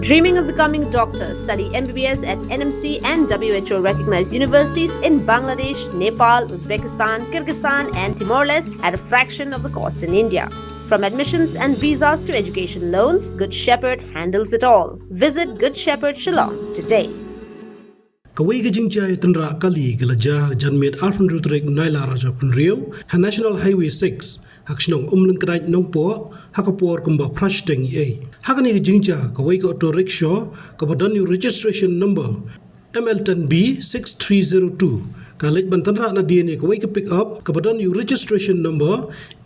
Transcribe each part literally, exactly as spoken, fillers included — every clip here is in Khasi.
Dreaming of becoming a doctor? Study M B B S at N M C and W H O recognized universities in Bangladesh, Nepal, Uzbekistan, Kyrgyzstan, and Timor-Leste at a fraction of the cost in India. From admissions and visas to education loans, Good Shepherd handles it all. Visit Good Shepherd Shillong today. Kawei ka jingjia tynrah kali ka la jia ha ka janmiet arphew hynriew tarik Nailar arhajar arphew hynriew ha National Highway six, ha ka shnong Umlyngknait Nongpoh, ha ka por kumba phra shiteng eiei. Ha kane ka jingjia, kawei ka auto rickshaw kaba don ïa u registration number M L ten B six three zero two ka leit ban tynrah nadien ïa kawei ka pick up kaba don ïa u registration number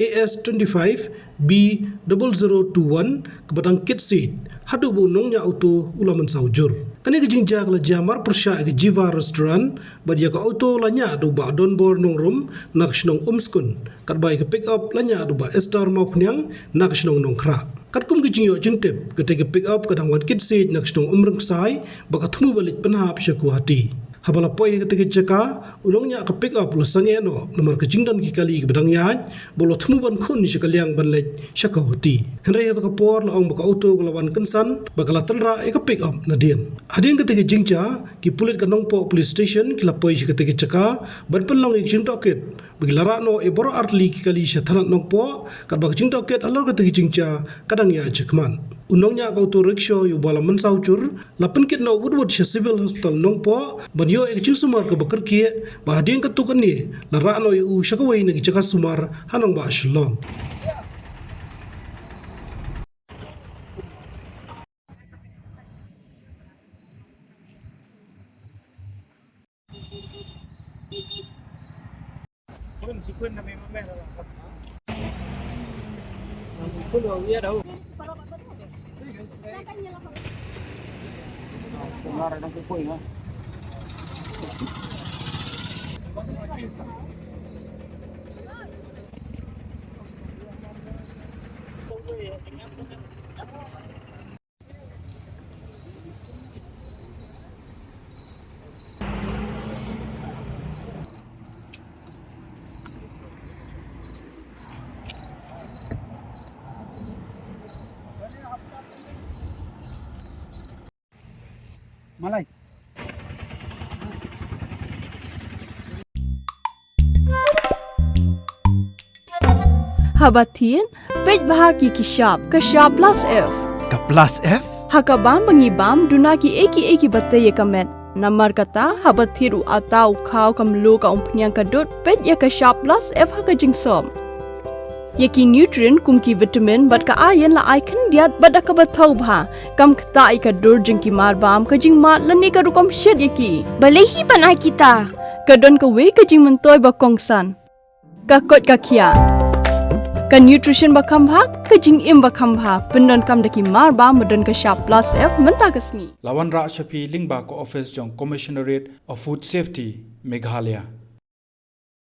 A S twenty-five B double zero two one, kaba dang kit siej haduh ba u nongñiah auto u la mynsaw jur. Kane ka jingjia ka la jia marpyrshah ïa ka Jiva Restaurant bad ïa ka auto la ñiah da u Bah Donbor Nongrum na ka shnong Umskun, katba ïa ka pick up la ñiah da u Bah Esther Mawphniang na ka shnong Nongkhrah. Katkum ka jingïoh jingtip, katei ka pick up ka dang wan kit siej na ka shnong Umryngksai bad ka thmu ban leit pynhap sha Guwahati. Haba la poi ha katei ka jaka, u nongñiah ka pick up u la sangeh noh namar ka jingdon ki kali kiba dang ïaid bad u la thmu ban khun sha ka liang ban leit sha Guwahati. Hynrei ha kata ka por la ong ba ka auto ka la wan kynsan bad ka la tynrah ïa ka pick up nadien. Hadien katei ka jingjia, ki pulit ka Nongpoh Police Station ki la poi sha katei ka jaka ban pynlong ïa ka jingtohkit bad ki la rah noh ïa baroh artylli ki kali sha thanat Nongpoh, katba ka jingtohkit halor katei ka jingjia ka dang ïaid shakhmat. U nongñiah ka auto rickshaw ïa uba la mynsaw jur la pynkit noh wut wut sha Civil Hospital Nongpoh ban ïoh ïa ka jingsumar kaba kyrkieh, bad hadien katto katne la rah noh ïa u sha kawei na ki jaka sumar ha nongbah Shillong. Malai. Haba thied, peit bha ïa ki shap, ka shap plus F. Ka plus F? Ha ka bam ba ngi bam, duna kiei kiei kiba tei ïa ka met. Namar kata, haba thied u atta u khaw, ka mluh, ka umphniang, ka dud, peit ïa ka shap plus F ha ka jingsop. Ïa ki nutrient kum ki vitamin bad ka iron la ai khyndiat bad da kaba thaw bha. Kam ktah ïa ka dur jong ki mar bam, ka jingmad lane ka rukom shet ïa ki. Balei hi ban ai kita? Ka don kawei ka jingmyntoi ba kongsan. Ka koit ka khiah. Ka nutrition ba kham bha, ka jingim ba kham bha. Pyndonkam da ki mar bam ba don ka shap plus F mynta ka sngi. La wanrah sha phi lyngba ka office jong Commissionerate of Food Safety, Meghalaya.